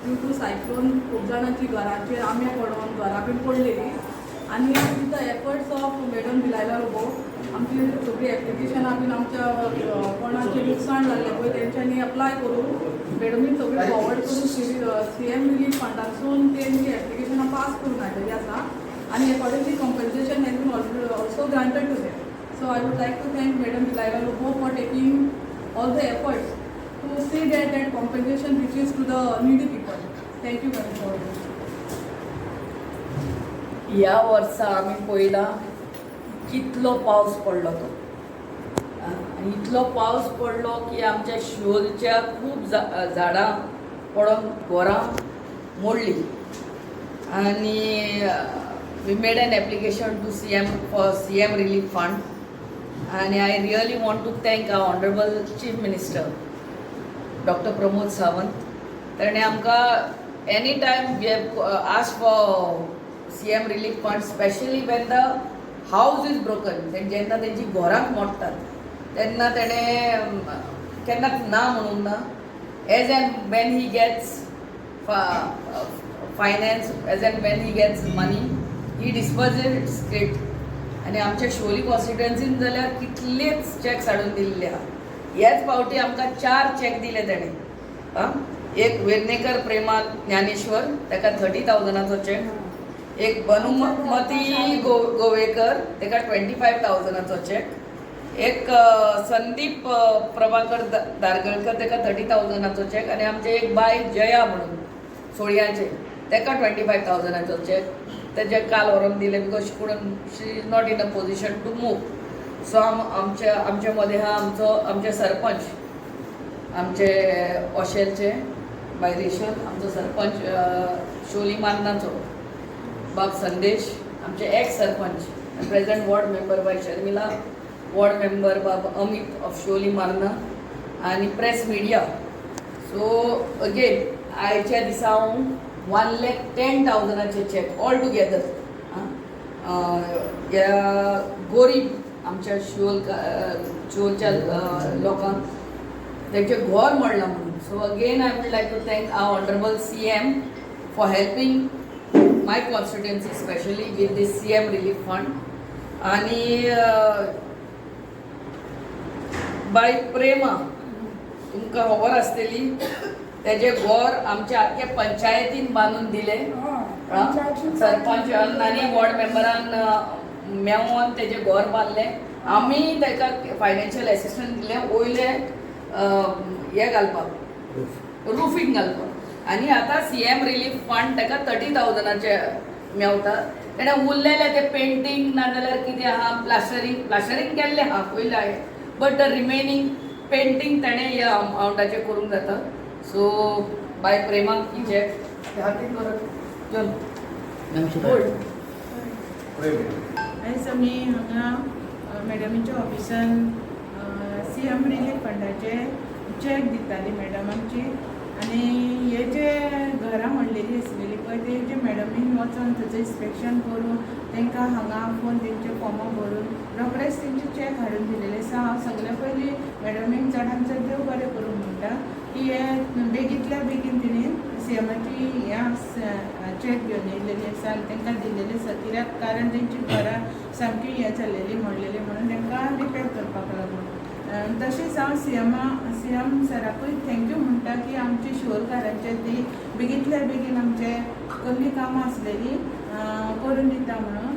Due two cyclone खूब जाणांची घरांचेर आंबे पडोन घरां बीन पडलेली आनी with the efforts of Madam Delilah Lobo, आमची सगळीं एप्लिकेशनां बीन आमच्या कोणाचें लुकसाण जाल्लें पळय, तेंच्यांनी अप्लाय करून मॅडमीन सगळें फॉवर्ड करून सीएम रिलीफ फंडांतसून तेंची एप्लिकेशनां पास करून हाडलेली आसा आनी accordingly compensation has been also granted to them. So I would like to thank Madam Delilah Lobo for taking all the efforts to see that that compensation reaches to the needy people. Thank you, madam, for this. ह्या वर्सा आमी पळयला कितलो पावस पडलो तो आनी इतलो पावस पडलो की आमच्या शिवोलच्या खूब झाडां पडोन घरां मोडली आनी we made an application to CM for CM relief fund आनी I really want to thank our honourable Chief Minister, Doctor Pramod Sawant. ताणें आमकां any time we have ask for CM relief fund, specially when the house is broken, जेन्ना तेंची घरां मोडटात तेन्ना तेणें केन्नाच ना म्हणूंक ना. As and when he gets finance, as and when he gets money, he disburses it. आनी आमच्या शिवोली कॉन्स्टिट्युएन्सीन जाल्यार कितलेच चॅक्स हाडून दिल्ले आहा. ह्याच फावटी आमकां चार चॅक दिले तेणें. आं, एक वेर्णेकर प्रेमा ज्ञानेश्वर, ताका 30,000चो चॅक. एक बनुमती गोवेकर, ताका 25,000चो चॅक. एक संदीप प्रभाकर दारगळकर, ताका 30,000चो चॅक. आनी आमचे एक बाय जया म्हणून सोळयाचे, ताका 25,000चो चॅक तेजे काल व्हरोन दिले because she couldn't, she is not in a position to move. So आमच्या मदें आहा आमचो आमचे सरपंच, आमचे ओशेलचे बाय रेशन आमचो सरपंच शोली मारनाचो बाब संदेश, आमचे ex sarpanch, present ward member bye Sharmila, ward member Bab Amit of Siolim Marna आनी प्रेस मिडिया. सो अगेन आयच्या दिसा हांव 1,10,000चे चॅक ऑल टुगेदर ह्या गोरीब आमच्या शिवोलच्या लोकांक तेंचें घर मोडलां म्हणून. So again I would like to thank our honourable CM for helping my constituency, specially with this CM relief fund. आनी बाय प्रेमा, तुमकां खबर आसतली, तेजें घर आमच्या आख्या पंचायतीन बांदून दिलें. सरपंचान आनी वॉर्ड मेंबरान मेवोन तेजें घर बांदलें. आमी ताका फायनान्शियल एसिस्टंट दिलें वयले हें घालपाक, रुफींग घालपाक. आनी आतां सीएम रिलीफ फंड ताका 30,000चे मेवता. तेणें उरलेलें तें पेंटींग नाजाल्यार कितें आहा, प्लास्टरींग, प्लास्टरींग केल्लें आहा पयलें हांवें, बट the remaining painting तेणें ह्या अमावंटाचें करूंक जाता. सो बाय प्रेमाक ही चॅक हातीन करत चल. होल्ड. आयज आमी हांगा मॅडमीच्या ऑफिसान सीएम रिलीफ फंडाचे चॅक दिताली मॅडम आमची. आनी हे जे घरां मोडलेली आसलेली पळय, ते जे मॅडमीन वचोन थंयचें इन्स्पेक्शन करून, तांकां हांगा आपोवन, तेंचे फॉर्मां भरून रोखडेच तेंचे चॅक हाडून दिलेले आसा. हांव सगळ्या पयलीं मॅडमीक चडान चड देव बरें करूं म्हणटा की हे बेगींतल्या बेगीन तिणें सीएमाची हें चॅक घेवन येयलेली आसा आनी तांकां दिलेली आसा, कित्याक कारण तेंची घरां सामकी हें जाल्लेली, मोडलेली म्हणून तांकां रिपेर करपाक लागून. तशेंच हांव सीएम सराकूय thank you म्हणटा की आमची शिवोलकारांचे ती बेगींतल्या बेगीन आमचे कसलीं कामां आसलेलीं करून दिता म्हणून.